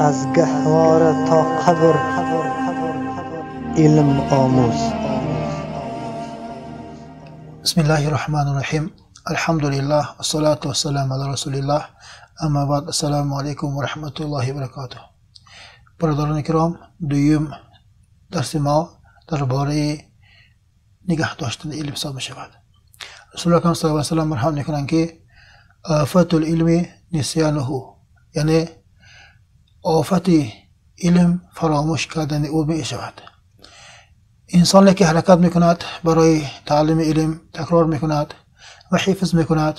Аз гаҳвора то қабр илм омӯз. Бисмиллаҳи роҳмани роҳим. Алҳамдулиллаҳ вассалату вассаламу ала расулиллаҳ. Амма баъд, ассалому алайкум ва раҳматуллоҳи ва баракатуҳ. Бародарони киром, дуюм дарси мо дар бораи нигаҳ доштани илм ҳисоб мешавад. Расули акрам саллаллоҳу алайҳи васаллам марҳам мекунанд, ки офатул илми нисянуҳу, яъне офати илм фаромӯш кардани ӯ мешавад. Инсоне ки ҳаракат мекунад барои таълими илм, такрор мекунад ва ҳифз мекунад,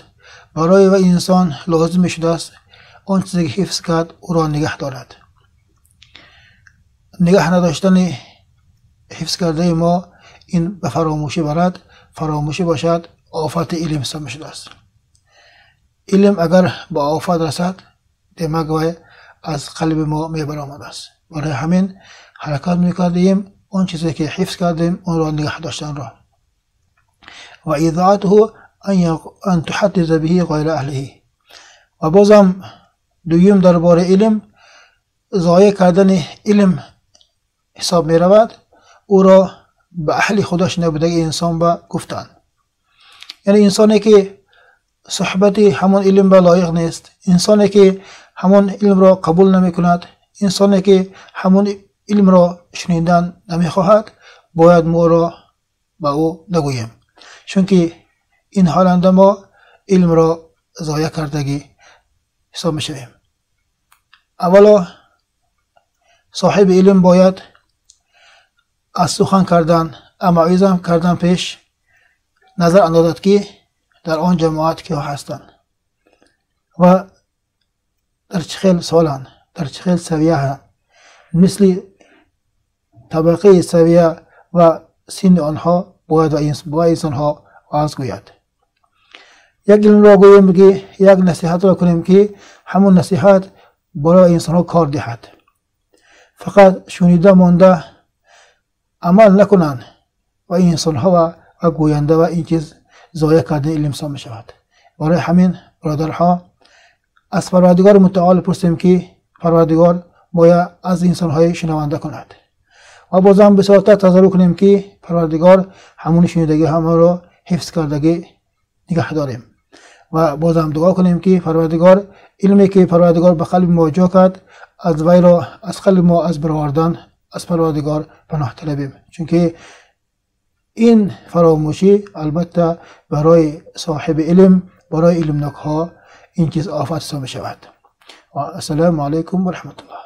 барои ва инсон лозим мешудааст он чизе ки ҳифз кард ӯро нигаҳ дорад. Нигаҳ надоштани ҳифз кардаи мо ин ба фаромӯшӣ барад, фаромӯшӣ бошад офати илм ҳисоб мешудааст. Илм агар ба офат расад, демак вай аз қалби мо мебаромадааст. Барои ҳамин ҳаракат мекардем он чизе ки ҳифз кардем онро нигаҳ доштанро. Ва изоатуҳу ан туҳаддиса биҳи ғайра аҳлиҳи. Ва бозам дуюм дар бораи илм зоеъ кардани илм ҳисоб меравад, ӯро ба аҳли худаш набудаги инсон ба гуфтан. Яъне инсоне ки суҳбати ҳамон илм ба лоиқ нест, инсоне ки ҳамон илмро қабул намекунад, инсоне ки ҳамон илмро шунидан намехоҳад, бояд мо ӯро ба ӯ нагӯем, чунки ин ҳоланда мо илмро зоя кардагӣ ҳисоб мешавем. Аввало соҳиби илм бояд аз сухан кардан, мавъиза кардан пеш назар андозад, ки дар он ҷамоат киҳо ҳастанд ва дар чӣ хел соланд, дар чӣ хел савия, мисли табақаи савия ва синни онҳо бояд ба инсонҳо ваъз гӯяд. Як илмро гӯем, ки як насиҳатро кунем, ки ҳамон насиҳат барои инсонҳо кор диҳад. Фақат шунида монда амал накунанд ва инсонҳо ва гӯянда ва ин чиз зоя кардани илм ҳисоб мешавад. Барои ҳамин бародарҳо аз Парвардигори мутаол пурсем, ки Парвардигор бояд аз инсонҳои шунаванда кунад ва бозам бисёртар тазарруъ кунем, ки Парвардигор ҳамон шунидагӣ ҳамаро ҳифз кардагӣ нигаҳ дорем ва бозам дуо кунем, ки Парвардигор илме ки Парвардигор ба қалби мо ҷо кард, аз вайро аз қалби мо аз баровардан аз Парвардигор паноҳ талабем, чунки ин фаромӯшӣ албатта барои соҳиби илм, барои илмнокҳо ин чиз офат ҳисоб мешавад. Ва ассалому алайкум ва раҳматуллоҳ.